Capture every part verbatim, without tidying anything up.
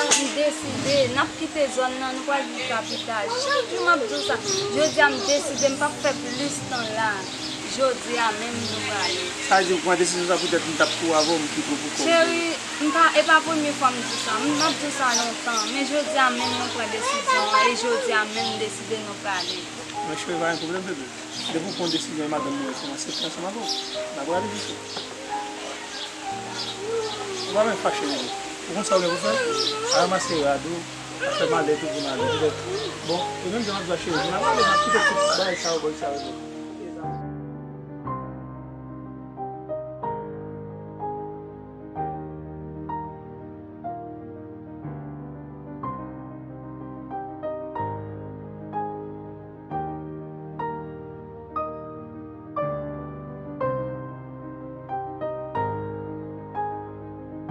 M deside, n ap kite zòn nan, nou pral viv kapital. Chak jou m ap di w sa. Jodi a, m deside, m p ap fè plis tan la. Jodi a menm, nou prale. Sa vle di, ou pran desizyon sa poutèt m t ap kouri avè w, m kite w pou kò w. Cheri, m pa, e pa premye fwa m di sa. M ap di w sa lontan. Men jodi a menm, nou pran desizyon an. E jodi a menm, m deside, nou prale. Men cheri, pa gen pwoblèm, bebe. Depi w pran desizyon, e madanm mwen, se m aksepte ansanm avè w. N a prale pito. Ou pa menm fache, bebe. Ou konn sa w gen pou fè? Al ranmase rad ou, al fè malèt ou pou n ale. Bon, e menm jan m ap di w a, cheri, n a prale, n ap kite tout bagay sa yo, bagay sa yo.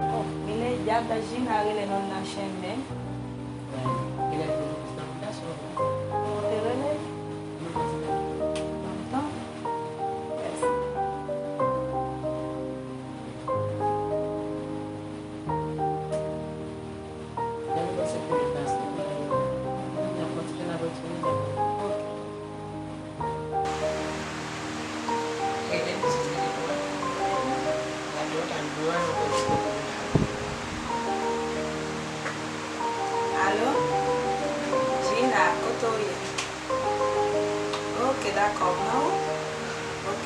Oh, Mineya, Jina rele non nan chenmen. Ou te rele? Lontan. Alo? Jina, kote w ye? Ok, dakò, m nan wout. Ok,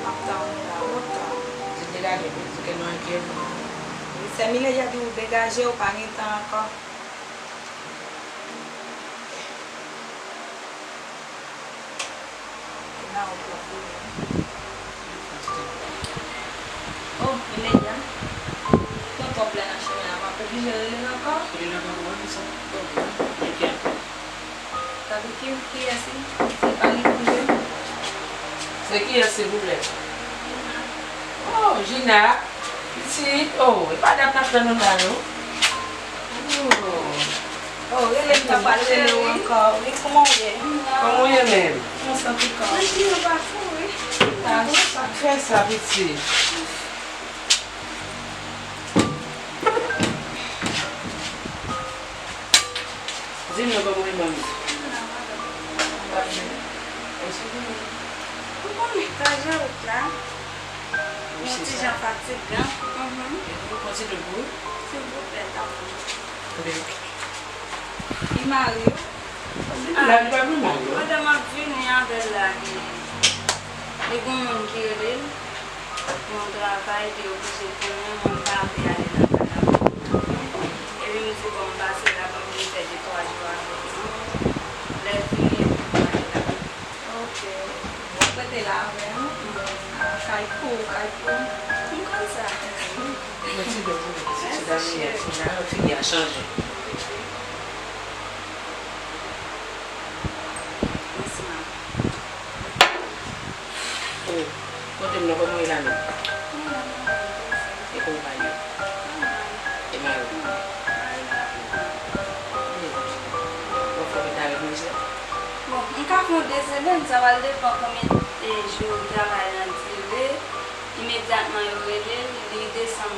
m ap tann ou la, m ap tann ou. Di degaje, wi, di ke nou enkyete. Wi, sè Mineya di w degaje, ou pa gen tan ankò. Nan wout la, wi. Oh, Mineya, tan twòp lè nan chimen an, m ap oblije rele l ankò. Rele l ankò, wi, sa pwoblèm. Enkyete. Gade ki, kiyès li? Se pa li konn jwe? Se kiyès, silvouplè? Oh, Jina, pitit, oh, e pa dam n ap tann ou la, non? Oh. Oh, rele m, m ta pral rele w ankò. Wi, kòman w ye? Kòman w ye menm? Mwen santi kò. Mwen di yo pa fou, wi. Ah, sa k fè sa, pitit? Di m non, kòman w ye, manmi? Ou konnen, chaje wout la. Yon ti jan fatigan. Mhm. Ou konn ti dlo pou ou? Silvouplè, tanpri. Li mare. Ah, li pa vle mare. Pandan m ap vini avè l la, li, li gon moun ki rele l. Yon travay, li oblije tounen, mwen m pa vle ale nan kay la. Epi m di, bon, m pase la, ban m vin fè de twa jou avè l. Lè l vini, epi m ale la. Ok. Bon, w rete la avè l? Ah, kay pou ou, kay pou ou. M konn sa. Mèsi de ou, mèsi, mèsi, cheri. Figi a chanje. Mèsi, manmi. Oh, kote m nan, kòman w ye la menm? Mwen la, mwen la. E kòman w ye? Mwen la. E mari w? Mari m la. Bon, w ap fè w rete avèk misye? Bon, m ka fè yon de semèn, sa pral depann konbyen, e, jou travay lan dire. Imedyatman yo rele l, li desann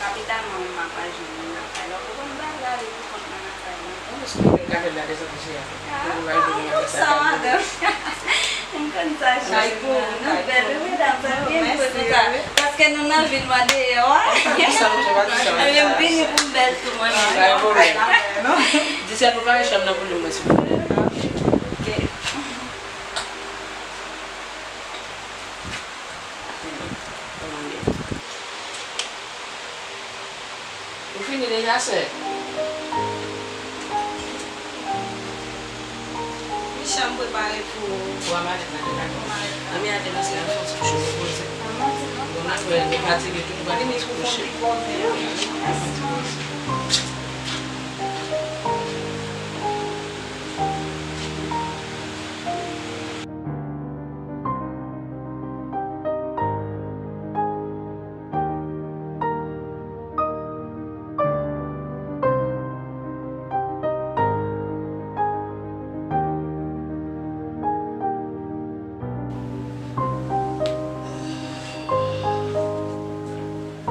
kapital, mwen menm m ap al jwenn li nan kay la. Ou konprann, m pa vle ale pou kont mwen nan kay la. Bon, men si w te ka fè l la, desann misye a. Ah, m konn sa, madanm. M konn sa, cheri. Kay pou ou, nou bèl, wi, medam, sa byen poze sa. Paske nou nan vil, mwen deyò a. Pa di sa, non, pa di sa. Ebyen, m vini pou m bèl tou, mwen menm. Pa gen pwoblèm. Di sèl pou pa gen chanm nan pou li, mwen, silvouplè. Ok. Ou fini deja, sè? Wi, chanm prepare pou ou. Pou a malèt la, dakò. Pou malèt la. Ann ale nan sè a, fè yon ti kouche repoze. Bon, n a wè, nou fatige tou, nou pral kouche.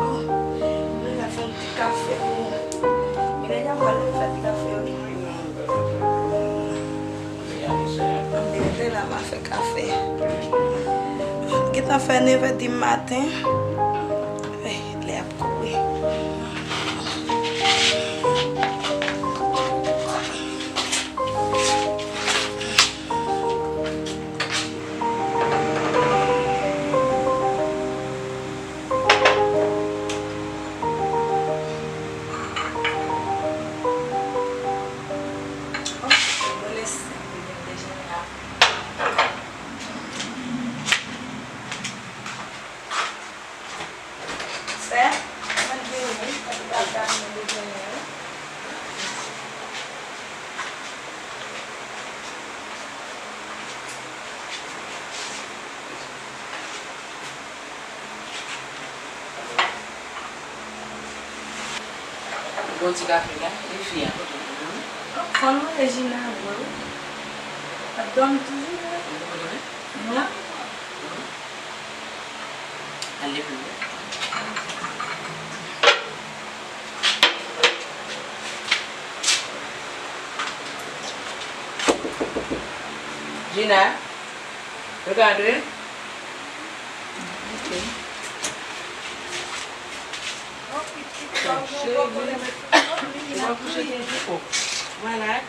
Oh, mwen la fè yon ti kafe pou mwen. Mwen la pral Ann rete la, m a fè kafe. Gentan fè nevè di maten. Eh, lè ap kouri. Sè, mwen vini wi, mwen te pral gade nou bezwen mwen wi. Bon ti kafe la, e fi a, kote l ye? Fò nou Regina vre wi. Ap dòmi toujou vre. Li poko dòmi? Non. Al leve l. Gina, regade. Ok. Cheri, vini. Ou pa kouche tou. Oh, malad.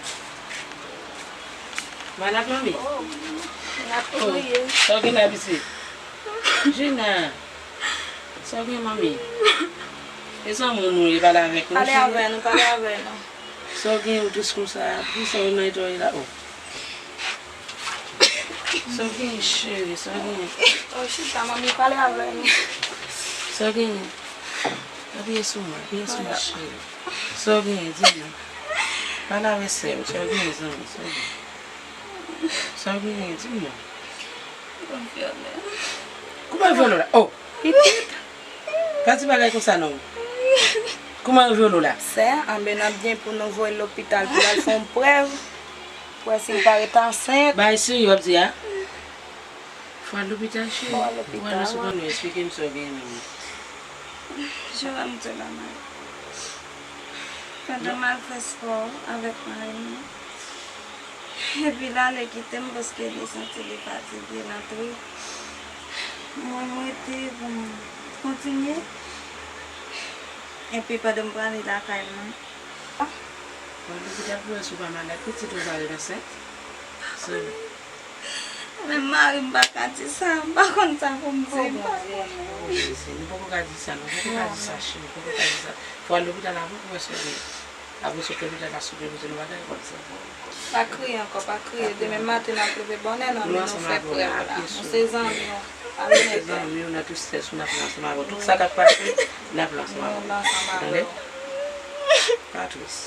Malad, manmi? Oh, n ap priye. Sa w gen la, pitit? Gina, sa w gen, manmi? E zanmi w nou ye, pale avèk nou, cheri. Pale avè nou, pale avè nou. Sa w gen, ou tris konsa? Poukisa w nan eta w ye la? Oh. Sa w gen, cheri? Sa w gen? Oh, chita, manmi, pale avè nou. Sa w gen? Apiye sou mwen, apiye sou mwen, cheri. Sa w gen, di mwen. Pale avè sè m, sa w gen, zanmi, sa w gen? Sa w gen, di mwen. Kòman vyole? Kòman vyole w la? Oh, pitit! Pa di bagay konsa non. Kòman yo vyole w la? Sè, anben n ap gen pou nou voye l lopital pou l al fè yon prèv. Pou wè si l pa ret ansent. Bay serye w ap di a? Fò al lopital, cheri. Fò al lopital. Ou wè, nou sou konn nou, eksplike m sa w gen menm. Jan m di la, mari. Pandan m al fè spò avèk mari m, epi l ale kite m paske li santi li fatige, l antre. Mwen, m rete pou m kontinye. Epi pandan m prale lakay mwen. Mwen, depi dat mwen sou pa malad, pitit ou pa ret ansent. Se Men mari m pa ka di sa, m pa konn sa pou m di, m pa konnen. Oh, Bondye, Bondye, Bondye, nou poko ka di sa, nou poko ka di sa, cheri, nou poko ka di sa. Fò al lopital avan pou wè sa w gen. Apre sot lopital la, si w gen bezwen yon bagay, w ap di. Pa kriye ankò, pa kriye. Demen maten n ap leve bònè nan li, nou fè prèv la. Nou se zanmi w. Pa vin enkyete. Nou se zanmi w, nan tristès ou, n ap la ansanm avè w. Tout sa k ap pase, n ap la ansanm avè w. Tande? Pa tris.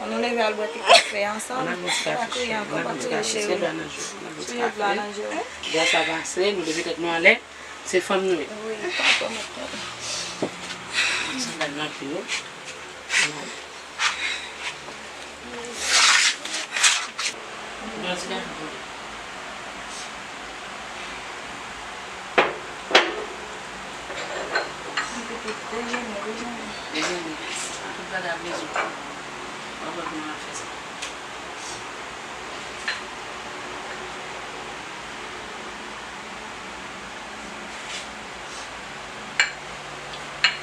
Fò nou leve al bwè ti kafe ansanm. Pa kriye ankò, pa kriye, cheri. Souye dlo a nan je w. Gras a pase, nou leve tèt nou anlè. Se fanm nou ye. Wi, papa, mwen papa. Sandal nan pye w. Bwè ti kafe pou li. Dejene, dejene. Dejene. Tout bagay ap rezoud. W ap wè kòman n ap fè sa.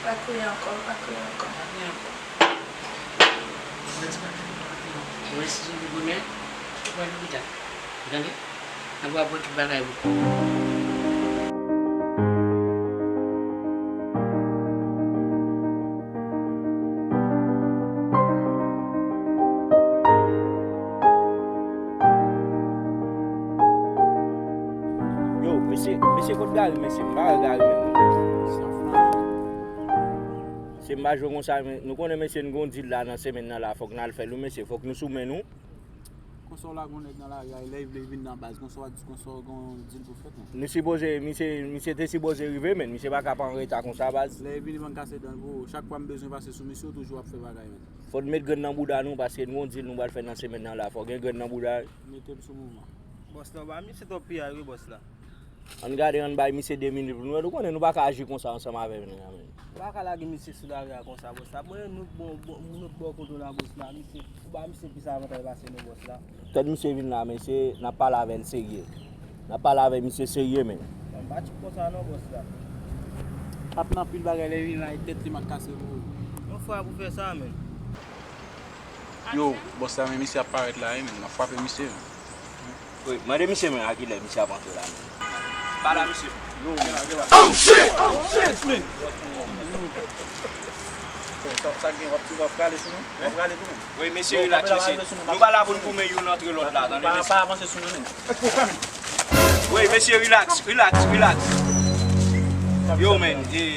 Pa kriye ankò, pa kriye ankò. Pa kriye ankò. Mwen di pa kriye ankò. Mwen si Dye vle demen, ou pral lopital. Ou tande? N ap wè tout bagay pou. Yo, mesye, mesye, kot Gary, mesye? M pa wè Gary menm non. Se m pa jwe konsa, men nou konnen, mesye, n gon dil la nan semèn nan la, fòk n al fè l wi, mesye, fòk nou sou men nou. Konsa w lage yon nèg nan lari a, lè l vle vin nan baz, konsa w a di, konsa w gen yon dil pou fèt, men. Nou sipoze, misye, misye te sipoze rive, men misye pa ka pa an reta konsa, baz. Lè l vini, ban kase dan l pou ou. Chak fwa m bezwen pase sou misye, w toujou ap fè bagay, men. Fò n met grenn nan bouda nou, paske n gon dil nou pral fè nan semèn nan la. Fò gen grenn nan bouda. Mete m sou mouvman. Bòs la, w pa misye twòp piyay wi, bòs la. Ann gade, ann bay misye de minit pou nou wè. Nou konnen nou pa ka aji konsa ansanm avè nèg la, menn. Ou pa ka lage misye sou lari a konsa, bòs la. Mwen, nou bon, bon, nou bò kote w la, bòs la. Misye, ou ba misye plis avantaj pase nou, bòs la. Tèt misye vin la, mesye, n ap pale avè l serye. N ap pale avè misye serye, menn. Bon, pa tip konsa non, bòs la. Ap nan pil bagay lè vin la, e tèt li m ap kase pou ou. Yon fwa pou fè sa, menn. Yo, bòs la, men misye ap parèt la, wi, menn. M ap frape misye, menn. Wi, mande misye, men, a kilè misye ap antre la, menn. Pa la, misye. Yo, men, la, la. Oh, shit! Oh, shit, man! Sa, sa gen, w ap, w ap rale sou nou? W ap rale tou, menn? Wi, mesye, relax, mesye. Nou pa la pou n goumen youn antre lòt la, tande, mesye. Pa, pa avanse sou nou, menn. Wi, mesye, relax, relax, relax. Yo, menn, e,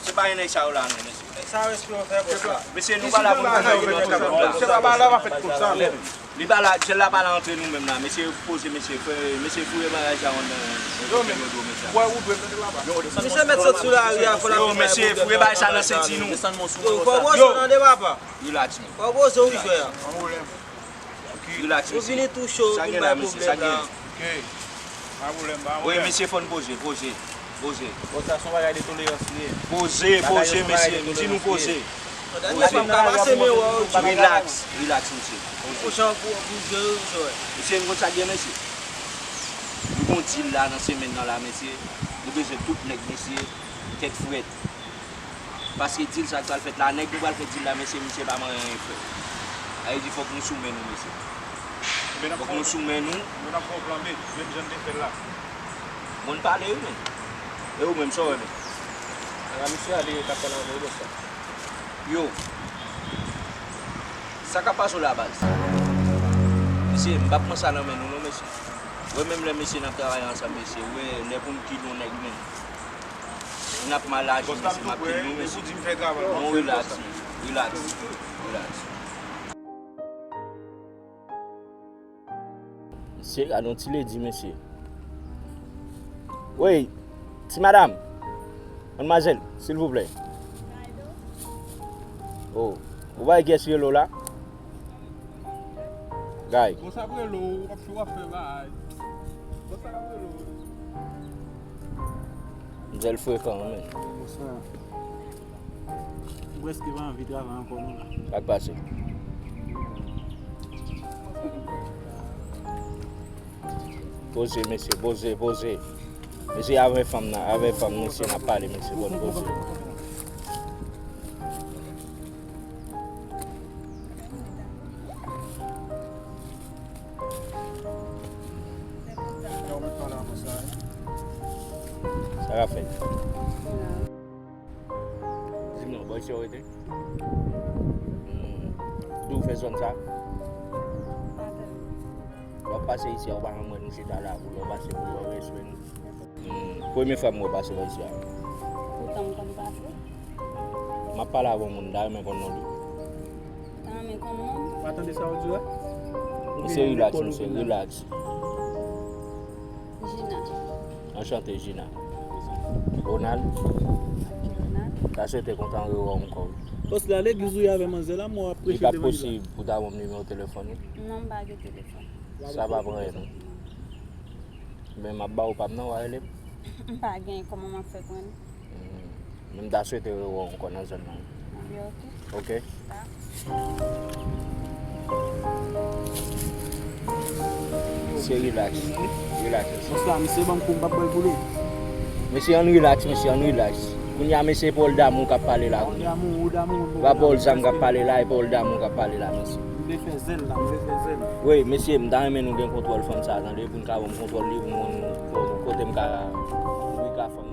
se pa yon nèg sa yo la, non, mesye. Sa respè w fè, bòs la. Mesye, nou pa la pou nou fè yon lòt jòb la. Se pa la w ap fè tout sa, menn. Li pa la, sèl la pa la antre nou menm la. Mesye, poze, mesye. Fè, mesye, foure bagay sa yo nan, nan yo dwe, mesye. Wè, ou dwe mete la ba. Mesye, mèt sot sou lari a, fò l ap vin bay pwoblèm. Yo, mesye, foure bagay sa nan senti nou. Yo, fò w poze w tande, papa. Relax, menn. Fò w poze w wi, frè. Relax, mesye. Ou vini tou cho pou bay pwoblèm la. Ok. Pa pwoblèm, pa pwoblèm. Wi, mesye, fò n poze, poze, poze. Bon, sa se yon bagay de tolerans li ye. Poze, poze, mesye, m di nou poze. Poze. Relax, relax, mesye. Poze. Mesye, nou konn sa k gen, mesye. Nou gon deal la nan semèn nan la, mesye. Nou bezwen tout nèg, mesye. Tèt frèt. Paske deal sa k pral fèt la, nèg nou pral fè deal la, mesye, misye pa manyen anyen frè. Sa vle di fòk nou sou men nou, mesye. Fòk nou sou men nou. Bon, n ap fè yon plan B, menm jan n te fè l la. Bon, n pale wi, men. E ou menm, sa w wè, men? Ala misye ale, k ap pale avè w, bòs la. Yo. Sa k ap pase w la, baz? Mesye, m p ap pran sa nan men nou, non, mesye. Wè, menm lè, mesye, n ap travay ansanm, mesye, wè, lè pou n kill yon nèg, men. N ap mal aji, mesye, m ap kill nou, mesye. Non, relax, relax, relax. Mesye, gade yon ti ledi, mesye. Wi, ti madanm, madmwazèl, silvouplè. Oh, ou pa wè kiyès rele w la? Guy. Bon, sa ap rele w, w ap fè, w ap fè bagay. Bon, sa ap rele w. Mzèl frekan, men. Bonswa. M prèske pa anvi travay ankò, non, la. Sa k pase? Poze, mesye, poze, poze. Mesye, avè fanm nan, avè fanm, mesye, n ap pale, mesye, bon, poze. Sa k ap fèt? Di m non, bò isi w rete? Hmm. Di w fè zòn sa? W ap pase isi a, ou pa janm wè nou chita la pou lè w pase pou lè w reswe nou. Hmm, premye fwa m wè w pase pa isi a. Poutan m konn pase. M ap pale avè yon moun, m ta renmen konn non li. Ou ta renmen konn non m? Ou pa tande sa yo di w la? Misye relax, misye relax. Jina. Anchante, Jina. Ronald. Ok, Ronald. Ta swete kontan rewè w ankò, wi. Bòs la, legliz ou ye avè manzè la, mwen ap preche devan li la. Li pa t posib pou ta ban m nimewo telefòn ou? Non, m pa gen telefòn. Sa pa pran non. Men m ap ba w pa m nan, w a rele m? M pa gen, kòman m ap fè pran l? Hmm. Men m ta swete rewè w ankò nan zòn nan. Ebyen, oke. Oke? Ta. Se relax. Relax. Bòs la, misye ban m kou, m p ap ba l pou li. Mesye, ann relax, mesye, ann relax. Kounye a, mesye, e pawòl damou k ap pale la, kounye a. Pawòl damou, ou damou, ou damou. Pa pawòl zam k ap pale la, e pawòl damou k ap pale la, mesye. M vle fè zèl la, m vle fè zèl. Wi, mesye, m ta renmen nou gen kontwòl fanm sa a, tande, pou n ka ban m kontwòl li, pou m konn ko-, kote m ka, wi, ka fanm.